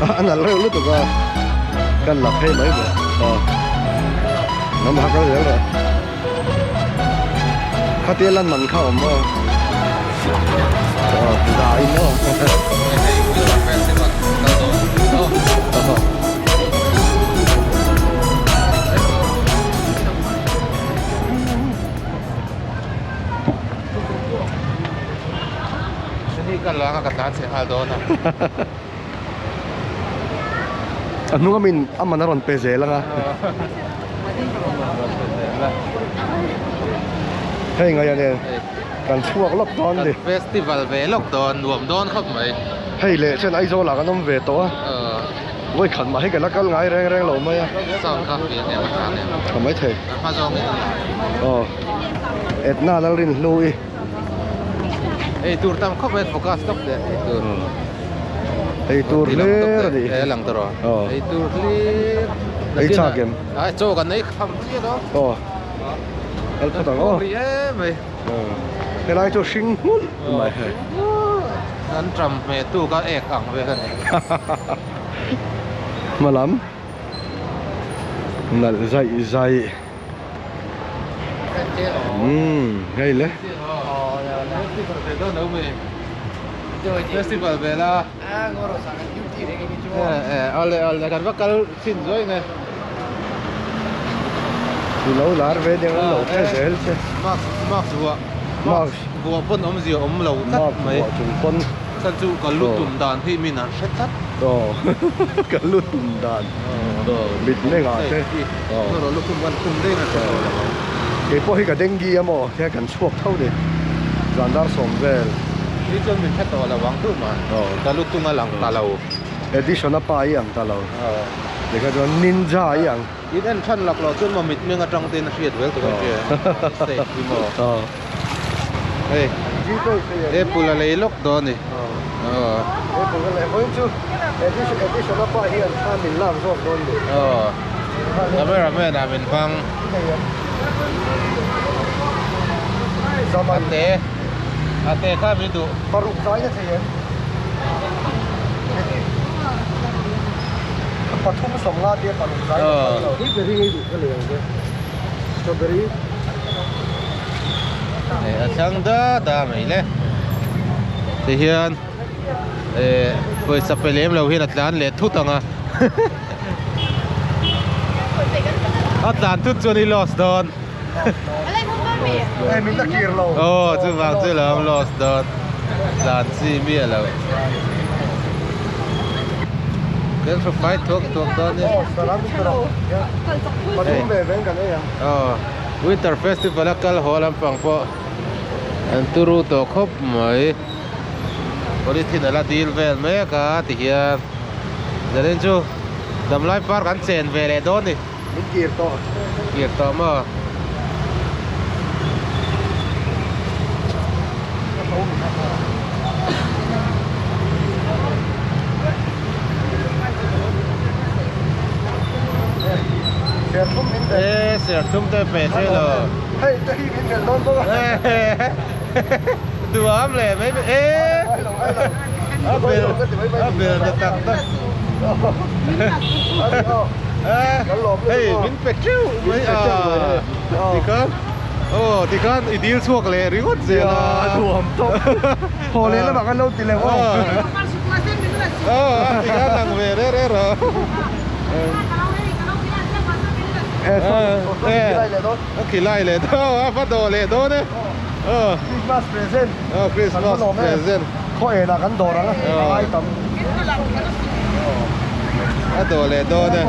A nalh reuh lutuk a kan la phei mai bawk aw lam ha kal zel rawh khatia lan man kha awm maw aw za in maw Hei ka langa ka tlan chhe nghal dawn a. A hnung amin a man a rawn pe zel anga. Hei ngai ane kan chhuak lawk dawn ni. Festival ve lawk dawn nuam dawn khawp mai. Hei leh chen Aizawl ah kan awm ve tawh a. Vawi khat mah hi ka la kal ngai reng reng lo mai a. Sound kha fiah em a tha em. Tha mai thei. A hma zawng in. Aw. Edna Lalrinhlu i. Ei tur tam khawp mai focus tawp leh ei tur. Ei tur hlir a nih hi. Lang tawh rawh. Ei tur hlir. Ei chak em? Ai chaw kan ei kham chiah lo. Aw. Kal phawt ang aw. Ri em mai. Helai chu hring hmun mai hei. An tram hmeh tu ka ek ang vel a ni. Hmalam nalh zaih zaih. Umm hei le. Festival ve la. Awle awle kan va kal thin zuai nge. I lo lar ve deuh an lo hre zel che. Mask mask vuah mask vuah pawn awmzia awm lo tlat mai. Mask vuah chung pawn. Chhan chu ka lu tum dan hi min an hre tlat. Aw ka lu tum dan. Mit mengah te. Kei pawh hi ka dengue a maw hian kan chhuak tho ni zan dar sawm vel. Ni chuan min hre tawh lo ang duh mah. Ka lu tung a lang ta lo. Edition a pa i ang ta lo. Tikha chuan ninja i ang. In en than lak loh chuan maw mit meng atang te in a hriat vel tur a hria. State hi maw. Hei apple a lei lawk dawn a ni. Apple a lei vawiin chu edition a pa hian thla min lak zawk dawn ni. Camera man ah min hmang. Ate ate kha min duh. Paruk zai na thei em? Pathum sawmnga tia paruk zai na thei lo. Strawberry ngei duh ka lei ang che. Strawberry. Hei a thlang da da mai le tihian eh pawisa pe lem lo hian a tlan leh thut ang a a tlan thut chuan i loss dawn Hei min la kir lo aw chuvang chu lo awm loss dawn tlan chi miah lo kan hru fai thuak thuak dawn e aw salam pathum ve ven kan ei ang aw. Winter Festival a kal haw lampang pawh an turu tawh khawp mai. Polythene a la dil vel mek a ti hian zanin chu Damlai Park an chen ve leh dawn ni. Min kir tawh. Kir tawh maw? E serthlum te pe che lo. Hei te hi min belh dawn bawk a. Duham leh mai mai e. A bel a bel ta tak tak. Hei min pe teuh mai a. Tikhan aw tikhan i dil chhuak leh ringawt zel a. A duham tawp. Haw leh lamah kan lo ti leh aw. Aw tikhan lang ve re re rawh. A khilai leh dawn a va dawh leh dawn e Christmas present Christmas present khaw enah kan dawr ang a ngai tam a dawh leh dawn e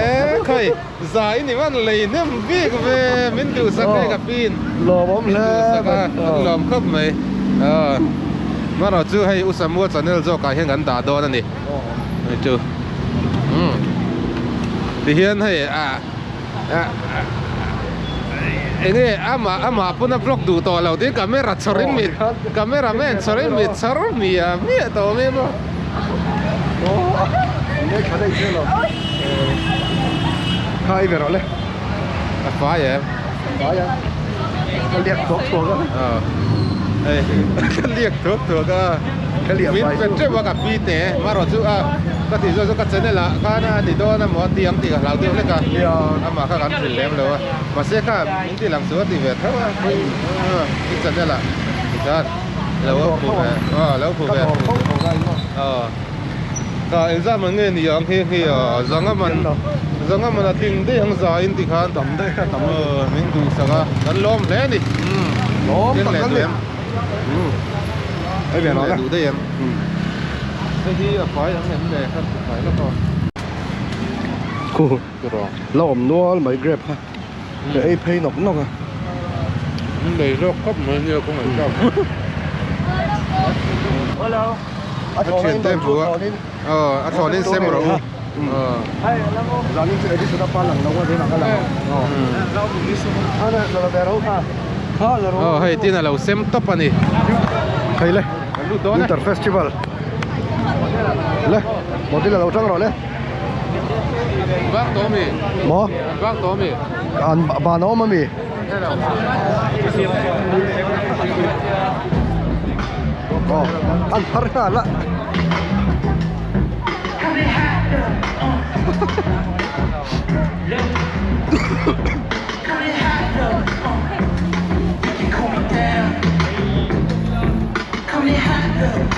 e khai zai ni van lei hnem bik ve min duhsak hei ka pin lawmawm hle lawm khawp mai marawh chu hei Usamua channel zawkah hian kan dah dawn a ni hei chu umm tihian hei a enge amah amah pawn a vlog duh tawh lo tiin camera chhawrin mi camera man chhawrin mi chhawr miah miah tawh mai maw. Kha i ve rawh le. A fai em? Fai a. Ka liak thuak thuak a. Hei ka liak thuak thuak a min pe teuh a ka pi te marawh chu a ka tih zawk chu ka channel ah khan a ti dawn a maw a ti ang tih ka hlau deuh hlek a amah kha kan hrilh lem lo a mahse kha min ti lang chu a ti ve tho a i channel ah tikhan lo phu ve aw lo phu ve aw ka exam an nge ni ang hi hi a zanga man zanga man a tling daih ang za in tikhan tam daih kha tam aw min duhsak a kan lawm hle a ni lawm tak kan ni hei ve leh duh daih em hei hi a fai ang em le khan ti fai lawk a khu la awm nual mai grape kha ka ei phei nawk nawk a lei zawk khawp mai nia ka ngaihtlak a thlawnin te hmu a aw a thlawnin sem rawh u zanin chu edison a pa lang lo a tunah ka lang aw hei tin a lo sem tawp a ni hei le winter festival le model a lo tang rawh le bak tawh mi maw bak tawh mi an ban a awm a mi aw an phar nghal a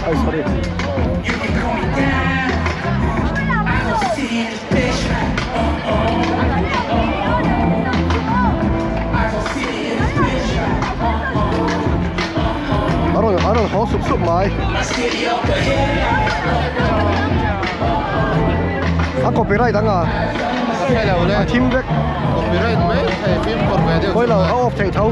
Ai sorry. A rawn a rawn haw sup sup mai. A copyright ang a. A thim vek. Copyright mai thei fimkhur ve deuh. Pawilo a off theih tho.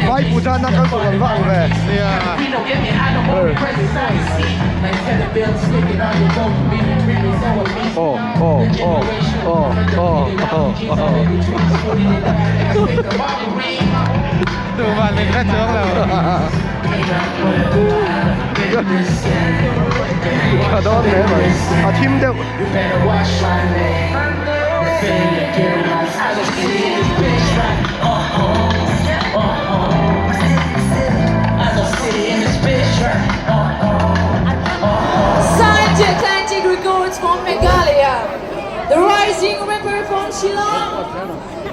Vai puja na kal tur an va ang ve. Aw aw aw aw aw aw aw. Tuman min hre chuang lo. Tha dawn hle mai. A thim deuh. Signed to Atlantic Records from Meghalaya, the rising rapper from Shillong,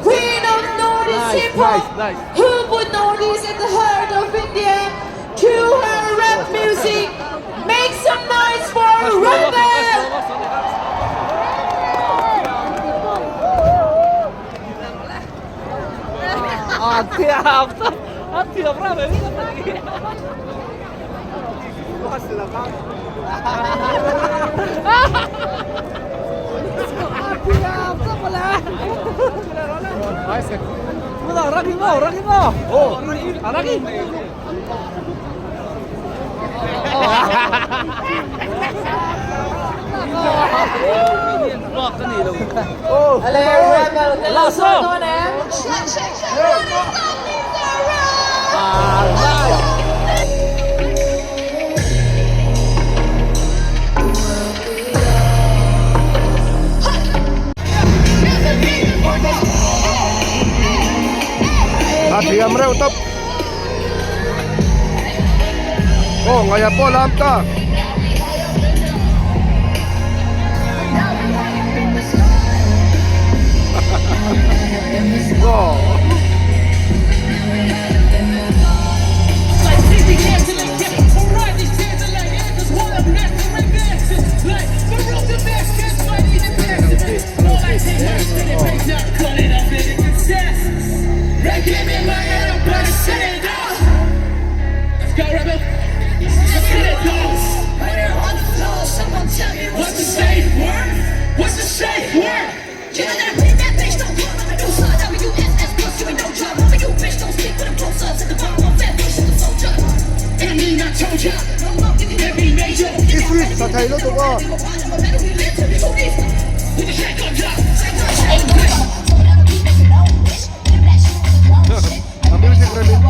Queen of Northeast Hip Hop, who put Northeast at the heart of India through her rap music. Make some noise for Rebel! Hello, Rebel. Hello, Sardone. A thiam reuh tawp. Aw ngaia pawh lam ta. I sweet tha thei lutuk aw. A music rem in.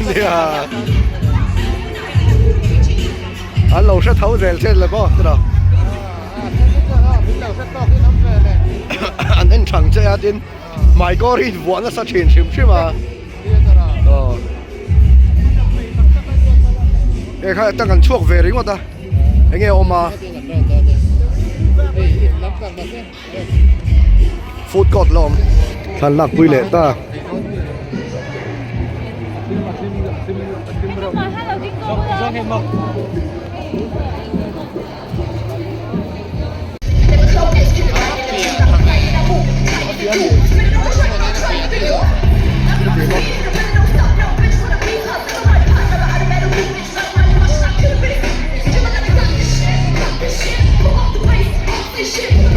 Nia. An lo hre tho zel che le maw tiraw. An en thang che a tin hmaikawr hi vuah nasa thin hrim hrim a. Aw. Hei kha tang kan chhuak ve ringawt a. Enge a awm a. Food court la awm. Thlan lak pui leh ta.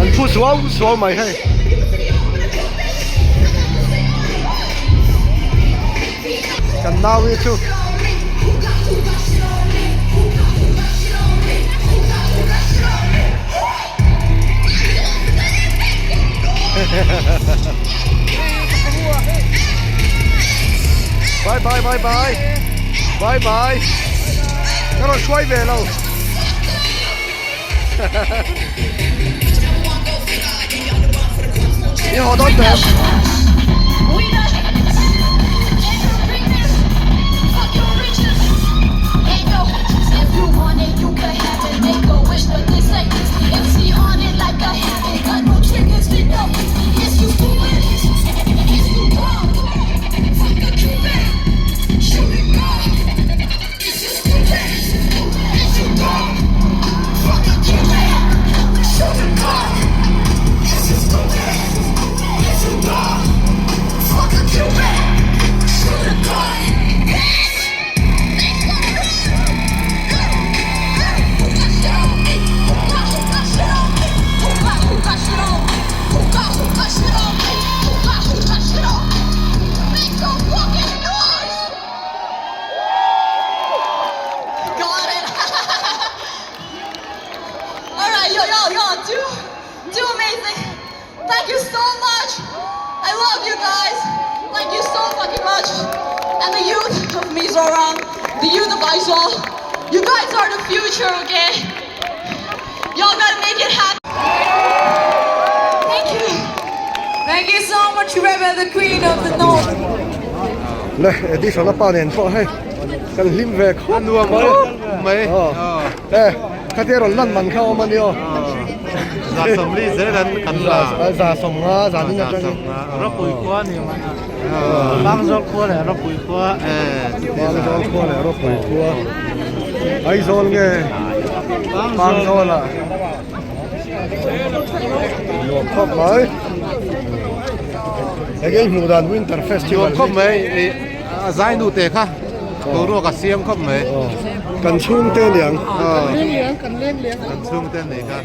An phu suau suau mai hei. Kan nau hi chu Bye bye bye bye Bye bye Ka rawn hruai ve lo Ni haw dawn teh. Got it! Alright, yo, yo, yo, do, do amazing. Thank you so much. I love you guys. Thank you so fucking much. And the youth of Mizoram, the youth of Aizawl, you guys are the future, okay? Y'all gotta make it happen. Thank you. Thank you so much, Rebel, the Queen of the North. Le edition a pa nen pawh hei kan hlim ve khawp nuam khawp mai e khatia rawn lan man kha awm a ni aw za sawmli zel an kan la za sawmnga zan in atangin ropui khua ni mai Bangzawl khua leh ropui khua Bangzawl khua leh ropui khua Aizawl nge Bangzawl ah Nuam khawp mai. Enge i hmuh dan Winter Festival Nuam khawp mai a zai nu te kha boruak a siam khawp mai. Kan chhungte niang. Kan chhungte nei kha.